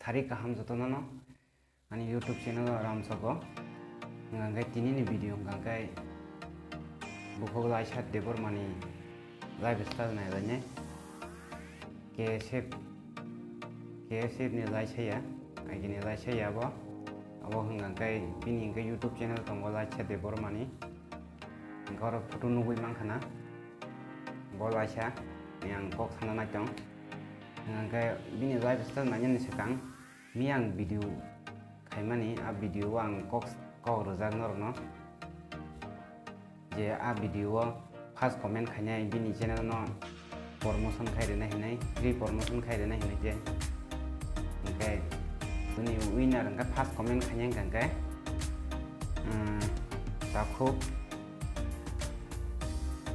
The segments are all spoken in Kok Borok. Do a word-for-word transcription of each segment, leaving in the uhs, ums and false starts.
Hari kaham jotono no ani YouTube channel o ramsogo. Hwnkha khe tini ni video hwnkha khe bukhuk Laisa Debbarma ni lifestyle nailainai. K S F, K S F ni Laisa ya, agini Laisa ya bo. Abo hwnkha khe bini hwnkhe YouTube channel tongo Laisa Debbarma ni. Hwnkhe oro photo nugwi mankha na. Bo Laisa ni ang kok sana naitong. Hwnkhe bini lifestyle nainani swkang miyang video khaimani, a video o ang kok, kok rwjak norokno. Je a video o first comment khainai bini channel no promotion khai rwna hinwi, free promotion khai rwna hinwi je. Hwnkhe bini winner hwnkhe first comment khainai hwnkhe, um, Takhuk,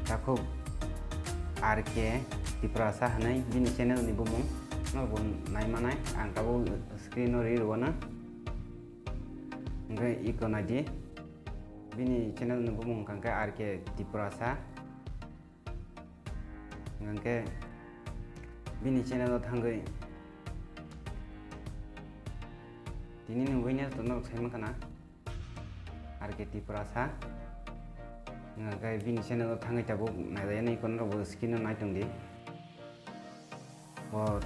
Takhuk R K Tiprasa hinwi bini channel ni bumung no bo naimanai, ang tabuk screen o ri rwna. Hwnkhe iko naidi. Bini channel ni bumung hwnkha khe R K Tiprasa. Hwnkha khe bini channel o thangwi tini ni winner to norok sai mankha na R K Tiprasa. Hwnkha khe bini channel o thangwi tabuk nailainai, iko norok bo screen o naitong di. Bo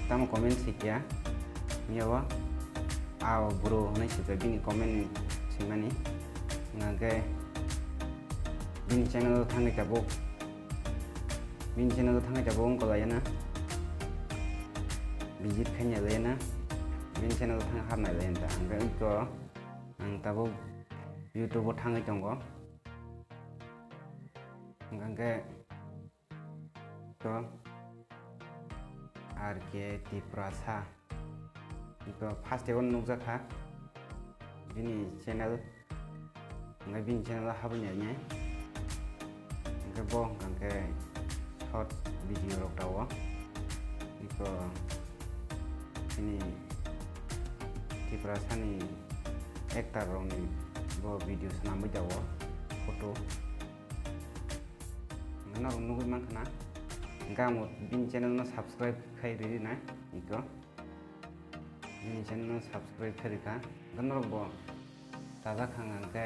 tamo comment swikia, miya bo a bro hwnwi swipai bini comment swimani. Hwnkhe bini channel o thangwi tabuk, bini channel o thangwi tabuk wngkha laiyana, visit khaina laiyana, bini channel o thang harnai laiyana ta. Hwnkhe iko ang tabuk YouTube o thangwi tongo. Hwnkhe to R K Tiprasa. Iko first o nukjakha bini channel. Hwnkhe bini channel o habwi nainai. Hwnkhe bo hwnkhe short video rok dao. Iko bini Tiprasa ni actor rokni bo video swnamwi dao photo. Norok nugwi mankha na, hwnkhe ang bini channel no subscribe khai riri na, iko bini channel no subscribe khai rikha, hwnkhe norok bo chajak kha hwnkhe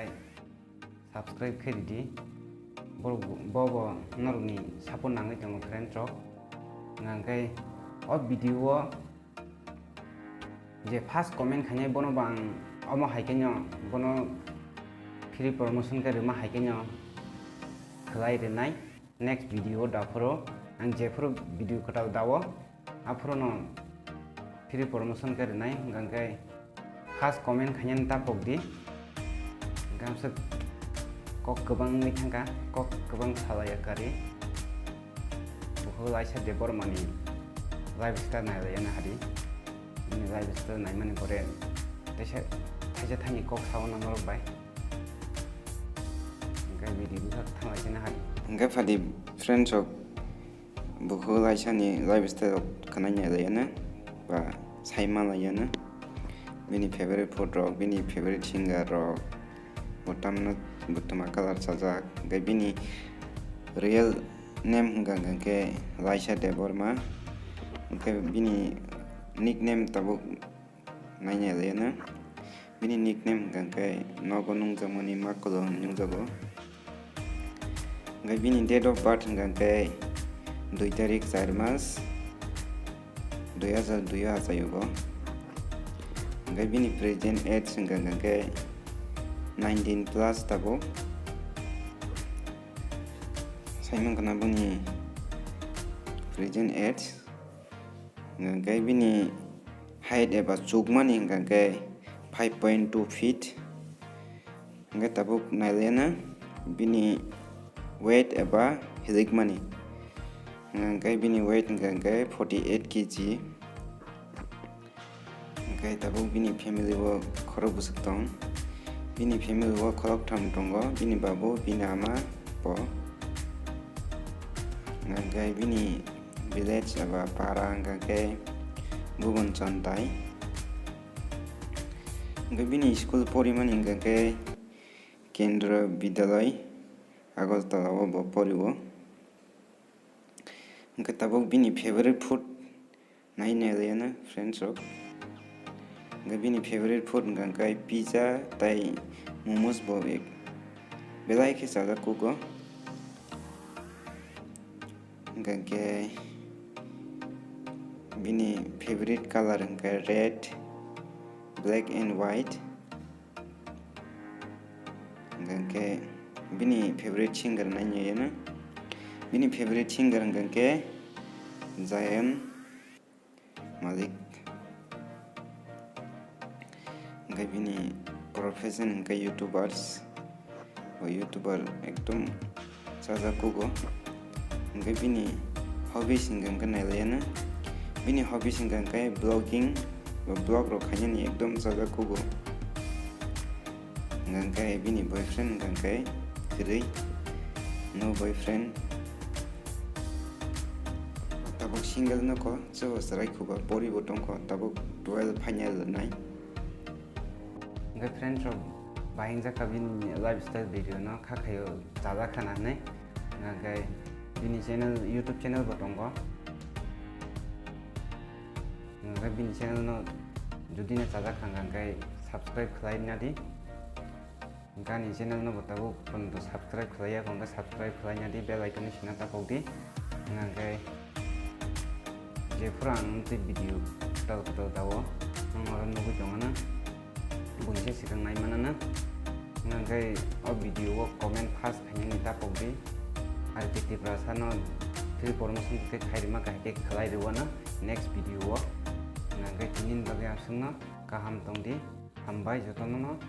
subscribe khai ridi, bo bo norokni support nangwi tongo friends rok, hwnkhe o video o je first comment khainai bono bo ang omo hai khe no bono free promotion khe rwma hai khe no khlai rwnai. Next video o daphuru ang jephuru video kwtal dao aphuru no free promotion khe rwnai, hwnkhe first comment khainani ta pok di. Gamsa kok kwbang wngwi thangkha, kok kwbang salai ya kari. Bukhuk Laisa Debbarma ni lifestyle nailaiyana hari. Bini lifestyle naimani pore teisa thaisa thaini kok sao na norok bai. Hwnkhe video bwkha thanglai khe na hari. Hwnkhe phadi friends rok, bukhuk Laisa ni lifestyle rok khwnai nailaiyana ba sai malaiyana. Bini favorite food rok, bini favorite singer rok, bo tamno bo twma colour chajak. Hwnkhe bini real name hwnkha hwnkhe Laisa Debbarma. Hwnkhe bini nickname tabuk nainailaiyana. Bini nickname hwnkha hwnkhe nogo nungjakmani Makulo hinwi nungjago. Hwnkhe bini date of birth hwnkha hwnkhe dui tarik char mas dui hajar dui o achai o bo. Hwnkhe bini present age hwnkha hwnkhe nineteen plus tabuk. Sai mankha na boni present age. Hwnkhe bini height eba chukmani hwnkha khe five point two feet. Hwnkhe tabuk nailaina bini weight eba hilikmani. Hwnkhe bini weight hwnkha khe forty eight K G. Hwnkhe tabuk bini family o khorok bwswk tong. Bini family o khoroktham tongo, bini babu, bini ama bo. Hwnkhe bini village eba para hwnkha khe Bhuban Chantai. Hwnkhe bini school porimani hwnkha khe Kendriya Vidyalaya Agartala o bo porio. Hwnkhe tabuk bini favorite food Nai nailaiano friends rok. Hwnkhe bini favorite food hwnkha khe pizza tai momos bo ek belai khe chajak kugo. Hwnkhe bini favorite color hwnkhe red, black and white. Hwnkhe bini favorite singer nainaiano. Bini favorite singer hwnkhe Zayn Malik. Hwnkhe bini profession hwnkhe YouTubers. Bo YouTuber ekdom chajak kugo. Hwnkhe bini hobbies hwnkhe nailaiano. Bini hobbies hwnkhe vlogging, bo vlog rok khainani ekdom chajak kugo. Hwnkhe bini boyfriend hwnkhe kwrwi, no boyfriend. Tabuk single no ko, so chwrai khuba pori bo tongkho, tabuk twelve final nai. Hwnkhe friends rok, bahing jaka bini lifestyle video no kha khayo chajak khana hinwi. Hwnkhe bini channel, YouTube channel bo tongo. Hwnkhe bini channel no jodi no chajak kha hwnkhe subscribe khlai nadi. Hwnkhe ani channel no bo tabuk pono subscribe khlaiya, hwnkhe subscribe khlai nadi, bell icon no sina tapok di. Hwnkhe jephuru ang tei video kwtal kwtal dao, ang oro nugwi tongano. Buini se swkang nai manana. Hwnkhe o video o comment first khainani tapok di. Ar tei Tiprasa no free promotion tei khairima kahai khe khlai rwano next video o. Hwnkhe tini ni bagwi aswkno kaham tong di. Hambai jotono no